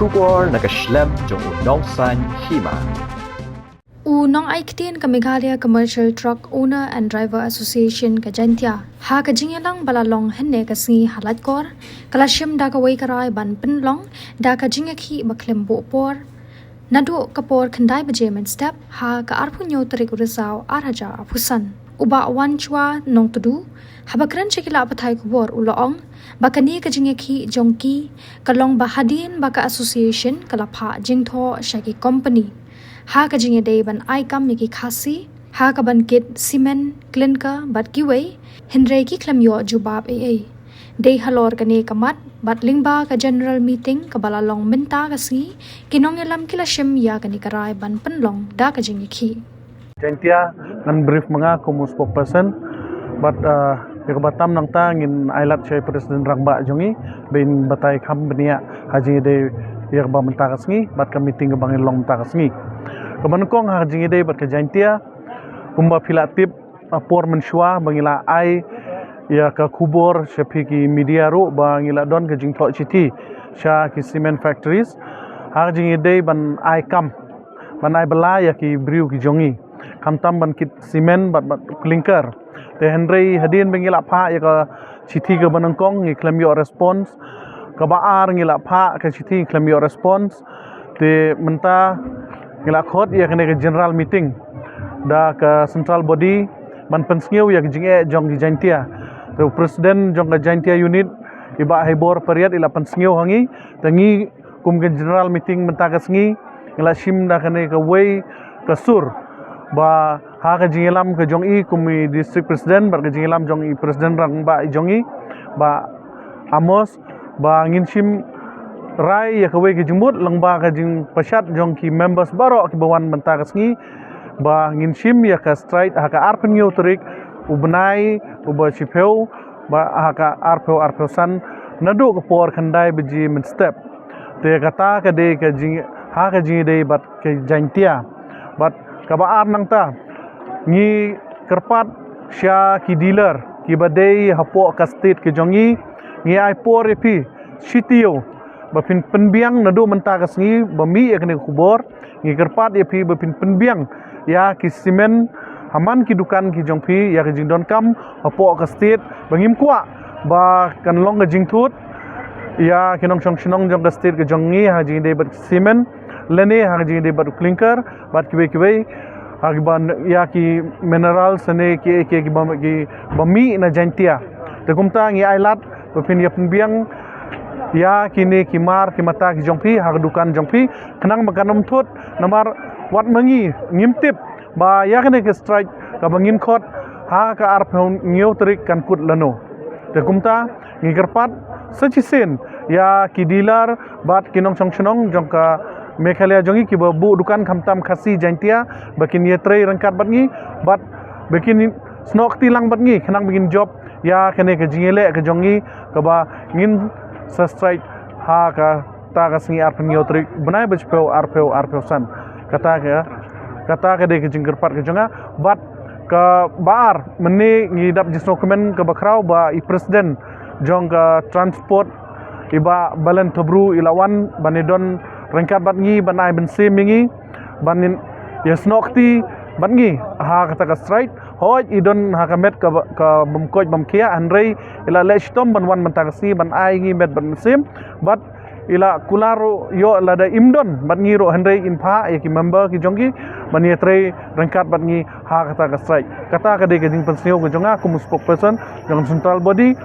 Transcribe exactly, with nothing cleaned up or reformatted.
Khubor na ka shlem jong u Nongsaiñ Hima. U nongai ktien ka Meghalaya Commercial Truck Owner and Driver Association ka Jaintia, ha ka jingïalang ba la long hynne ka sngi ha Laitkor, ka la shim da kawei ka rai ban pynlong da ka jingïakhih ba khlem buh por naduh ka por khyndai baje mynstep ha ka arphew hynñiew tarik u Risaw ar hajar arphew san. U Bah Wanchwa Nongtdu, haba kren sha ki lad pathai khubor, u la ong ba kane ka jingïakhih jong ki ka long ba hadien ba ka association ka la phah jingthoh sha ki company ha ka jingïadei ban ai kam ïa ki Khasi ha kaban kit cement, clinker bad kiwei, hynrei ki khlem ïoh jubab ei ei. Dei halor kane ka mat bad lyngba ka general meeting kaba la long mynta ka sngi, ki nongïalam ki la shim ïa kane ka rai ban pynlong da ka jingïakhih. Jaintia, ngan brief ma nga kum u spokesperson. Bad, uh, ïa kaba tam nangta ngin ai lad sha i president rangbah jong ngi ban batai kham bniah ha jingïadei ïa kaba mynta ka sngi bad ka meeting kaba ngin long mynta ka sngi. Kaba nyngkong ha jingïadei bad ka Jaintia, kumba phi la tip, ha por mynshuwa ba ngi la ai ïa ka khubor sha phi ki media ruh ba ngi la don ka jingthoh shithi sha ki cement factories ha jingïadei ban ai kam, ban ai bylla ïa ki briew ki jong ngi, khamtam ban kit cement bad, bad clinker. Te hynrei hadien ba ngi la phah ïa ka shithi kaba nyngkong ngi khlem ïoh response, kaba ar ngi la phah ka shithi ngi khlem ïoh response. Te mynta ngi la khot ïa kane ka general meeting da ka central body ban pynsngew ïa ka jingeh jong ki Jaintia. Te u president jong ka Jaintia unit, i Bah Haibor Pariat, i la pynsngew ha ngi. Te ngi kum ka general meeting mynta ka sngi ngi la shim da kane kawei ka sur ba ha ka jingïalam ka jong i kum i district president bad ka jingïalam jong i president rangbah i jong i, Bah Amos, ba ngin shim rai ïa kawei ka jingmut lyngba ka jingpashat jong ki members baroh kiba wan mynta ka sngi, ba ngin shim ïa ka strike ha ka arphew hynñiew tarik u bnai uba shiphew, ba ha ka arphew arphew san naduh ka por khyndai baje mynstep. Te kata ka dei ka jing, ha ka jingïadei bad ka Jaintia. Bad kaba ar nangta, ngi kyrpad sha ki dealer kiba dei hapoh ka state ka jong ngi, ngi ai por ïa phi shi taïew ba phin pynbiang naduh mynta ka sngi ba mih ïa kane ka khubor. Ngi kyrpad ïa phi ba phin pynbiang ïa ki cement ha man ki dukan ki jong phi, ïa ka jingdonkam hapoh ka state, ba ngim kwah ba kan long ka jingthut ïa ki nongshong shnong jong ka state ka jong ngi ha jingïadei bad cement, lane ha jingïadei bad clinker bad kiwei kiwei, ha kiba, ïa ki minerals ne kiei kiei kiba, kiba mih na Jaintia. Te kumta ngi ai lad ba phin ïa pynbiang ïa kine ki mar ki mata ki jong phi ha ka dukan jong phi, khnang ba kan ym thut, namar wat ma ngi ngim tip ba ïa kane ka strike kaba ngin khot ha ka arphew hynñiew tarik kan kut lano. Te kumta ngi kyrpad sa shisien ïa ki dealer bad ki nongshong shnong jong ka Meghalaya jong ngi kiba buh dukan khamtam Khasi Jaintia ba kin ïatrei ryngkat bad ngi bad ba kin snoh kti lang bad ngi khnang ba ngin jop ïa kane ka jingïaleh ka jong ngi kaba ngin sa strike ha kata ka sngi arphew hynñiew tarik bnai ba shiphew arphew arphew san. Kata ka, kata ka dei ka jingkyrpad ka jong nga. Bad kaba ar, mynne ngi dap jingsngewkmen kaba khraw ba i president jong ka transport, i Bah Balen Thabru, i la wan ban ïadon ryngkat bad ngi ban ai mynsiem ïa ngi ban ïasnoh kti bad ngi ha kata ka strike. Hooid i don ha ka met kaba, ka bym koit bym khiah, hynrei i la leh shitom ban wan mynta ka sngi ban ai ngi met bad mynsiem. Bad i la kular ruh ïoh lada im don bad ngi ruh, hynrei in phah ïa ki member ki jong ki ban ïatrei ryngkat bad ngi ha kata ka strike. Kata ka dei ka jingpynsngew ka jong nga kum u spokesperson jong ka central body.